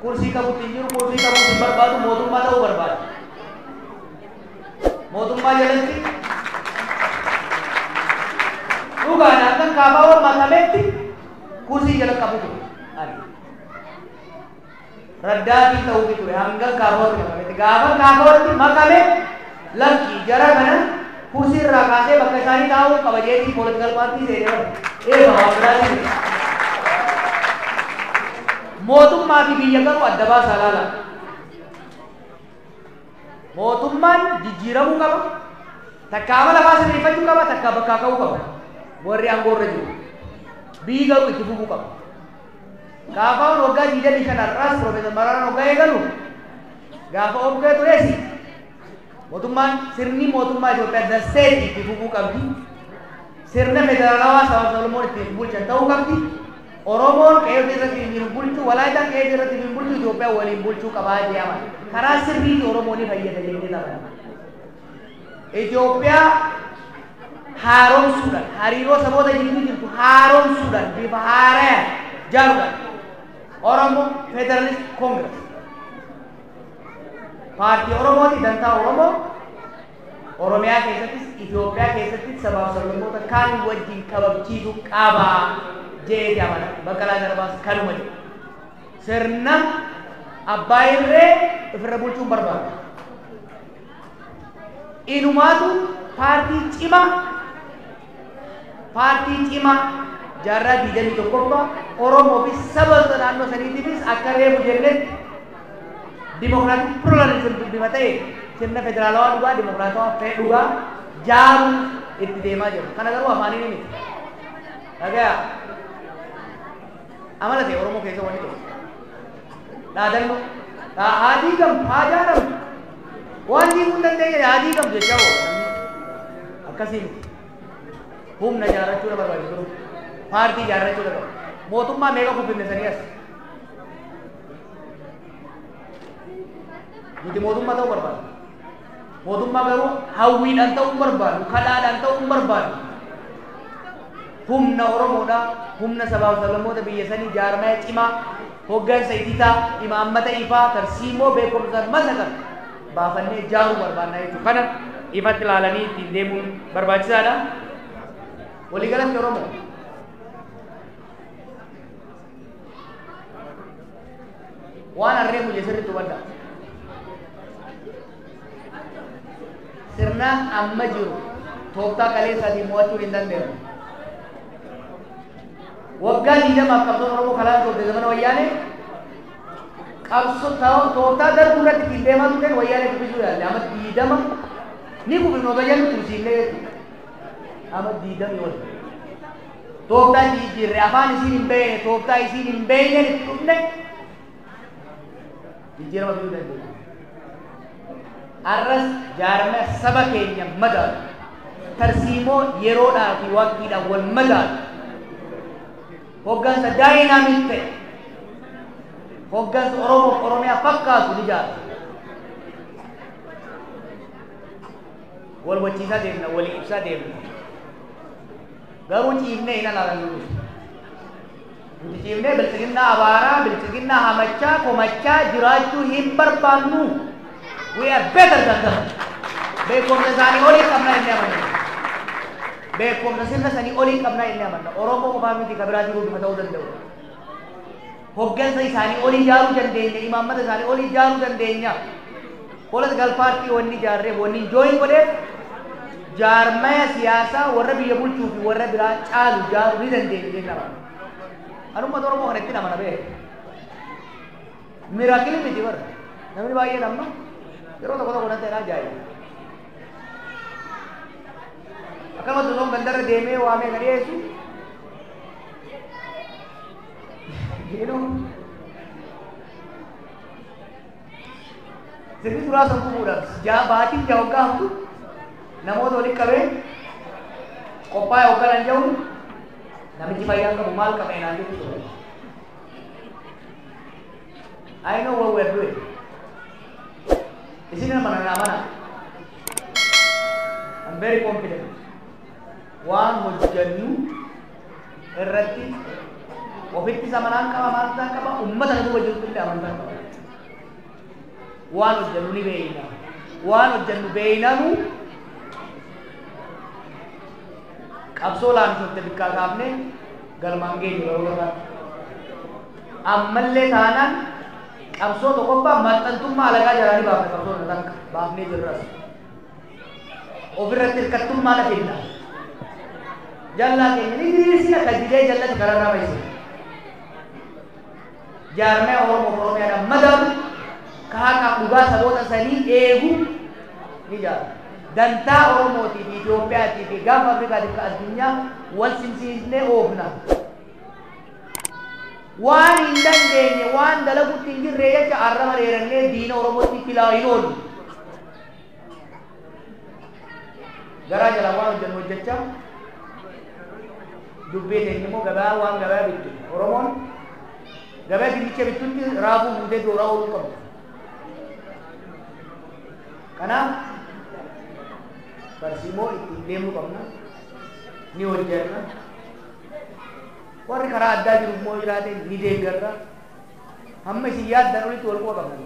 Kursii qabutti hin jiru, kursii qabutti hin barbaadu, mootummaa ta'uu barbaada. Mootummaa jalatti dhugaan akkan KFO makametti kursii jala qabu ture. Ani raddaatiin ta'uufi ture hanga KFOtti makametti. Gaafa KFOtti makame lakkii jara kana kursii irraa kaasee bakka isaanii taa'uu qaba jeetii political party seenee bara. Eeba waan biraatiin. Mootummaa fi biyya garuu adda baasaa laala. Mootummaan jijjiiramuu qaba. Takka amala lafaa sirreeffachuu qaba, takka bakkaa ka'uu qaba. Warri aangoo irra jiru. Biyyi garuu itti fufuu qaba. KFO'n waggaa 25 har'aas Piroofeesar Maraaraan waggaa eegalu gaafa oggee tures mootummaan sirni mootummaa Itoophiyaa dasseet itti fufuu qabdi. Sirna federaalawaa sabab sablammoon ittiin bulchan ta'uu qabdi. Oromoon qe'ee irratti hin bulchu, Walaayitaan qe'ee irratti hin bulchu, Itoophiyaa waliin bulchuu qabaa jedhama. Karaa sirriitti Oromoo ni fayyada jennee taphanna. Itoophiyaa haaromsuudhaan, hariiroo saboota jidduu jirtu haaromsuudhaan, bifa haarayaan jaaruudhaan Oromo Federalist Congress paartii Oromooti, dantaa Oromoo Oromiyaa keessattis Itoophiyaa keessattis sabaaf sablammoota kaan wajjin kabachiisuu qaba jeeti amana. Baqqalaa Garbaas kanuma jedha. Sirna abbaa irree ofirra bulchuun barbaadu. Inumaatu paartii cimaa jaarraa 21ffaa Oromoo fi saba naannoo saniitiifis akka reefu jennetti democratic pluralism bifa ta'e sirna federaalawaa dhugaa dimokiraatawaa ta'e dhugaa jaaruu itti deemaa jiru. Kana garuu afaaniin miti. Dhagaya amala ta'e Oromoo keessa wanni tokko. Dhaadannoo haa diigamtu, haa jaaramtu. Waan diiguu hin dandeenye haa diigamtu jechaa oola. Akkasii miti. Humna jaarrachuu na barbaachisu. Paartii jaarrachuu na qaba. Mootummaa meeqa kubbifne sanii as. Nuti mootummaa ta'uu barbaadu. Mootummaa garuu hawwiidhaan ta'uu barbaadu, kadhaadhaan ta'uu barbaadu. Humna Oromoodhaa, humna sabaaf sablammoota biyya sanii jaarmaya cimaa, hoggansa ititaa, imaammata ifaa, tarsiimoo beekumsaan masakan baafannee ijaaruu barbaannaa jechuudha. Kana ifatti ilaalanii ittiin deemuun barbaachisaadha. Waliigalatti Oromoo waan harree buje sirriitti hubadhaa. Sirna amma jiru tooftaa kaleessaatiin mo'achuun hin danda'amu. Waggaa 20f qabsoon Oromoo kalaan turte zamana wayyaanee qabsoo tooftaa darbuu irratti ittiin deemaa turteen wayyaanee kuffisuu yaalle. Amma 20 ni kuffifnu osoo jennu tursiifnee jechuudha. Amma 20 ol. Tooftaa jijjiirre, afaan isiin hin beekne, tooftaa isiin hin beekneen itti dhufne jijjiirama fiduu dandeenya. Arras jaarmaya saba keenya madaalu, tarsiimoo yeroodhaa fi waqtiidhaan wal madaalu, hoggansa dynamic ta'e, hoggansa Oromoof Oromiyaa fakkaatu ni jaara. Wal wachiisaa deemna, walii ibsaa deemna. Garuu ciifnee hin alaalan nuti. Nuti ciifnee bilchiginnaa abaaraa, bilchiginnaa hamachaa, komachaa jiraachuu hin barbaannu. We are better than them. Beekumsa isaanii olii qabnaa inni amanna. Beekumsa sirna sanii olii qabnaa inni amanna. Oromoo qofaa miti ka biraa jiruu bifa ta'uu danda'u. Hoggansa isaanii olii ijaaruu dandeenya, imaammata isaanii olii ijaaruu dandeenya. Political party wanni ijaarreef, wanni join godheef jaarmaya siyaasaa warra biyya bulchuu fi warra biraa caalu ijaaruu ni dandeenya jennee amanna. Ani uummata Oromoo kana ittiin amana beeku. Miracle miti bara. Namni baay'een amma yeroo tokko tokko natti ajaa'iba. Akkanumatti osoo gandarra deemee waamee kan dhiyeessu sirni duraa san kufuudhaaf ja'a baatiin ja'a waggaa haftu namoota walitti qabee qophaa'e hogganan jedhu namichi fayyaa qabu maal qaba enaan jedhu ture. I know what we are doing. Isin nama na amana. I'm very confident. Waan hojjennu irratti Ofittis amanaan qaba, amantaan qaba, uummata na duuba jirtu illee amantaan qaba. Waan hojjennu ni beeyna. Waan hojjennu beeynanu qabsoo laamsofte bikkaa kaafne galmaan geenyu yeroo irratti. Ammallee taanaan qabsoo tokkoffaa maxxantummaa alagaa jalaa ni baafne, qabsoo kana takka baafnee jirras. Ofirratti hirkattummaa na finna. Jallaa keenya ni diriirsina, kan didee jallati kararraa baysina. Jaarmee Oromoo Oromiyaadhaan madaalu, ka haqaaf dhugaa saboota sanii eegu ni jaara. Dantaa Oromootii fi Itoophiyaatii fi gaafa Afrikaatii fi addunyaa wal simsiisnee oofna. Waan hin dandeenye, waan dalagutti hin jirre jecha arraba dheerannee diina Oromootti filaa hin oolu. Garaa jalaa waan hojjennu hojjechaa, dubbii teenya immoo gabaa, waan gabaa bittu, Oromoon gabaa dinnicha bittutti raafuu fuutee dooraa ooluu qabdu. Kanaaf tarsiimoo ittiin deemuu qabna, ni hojjenna. Warri karaa addaa jiru immoo jiraate ni deeggarra. Hamma isin yaaddan olitti wal quba qabna.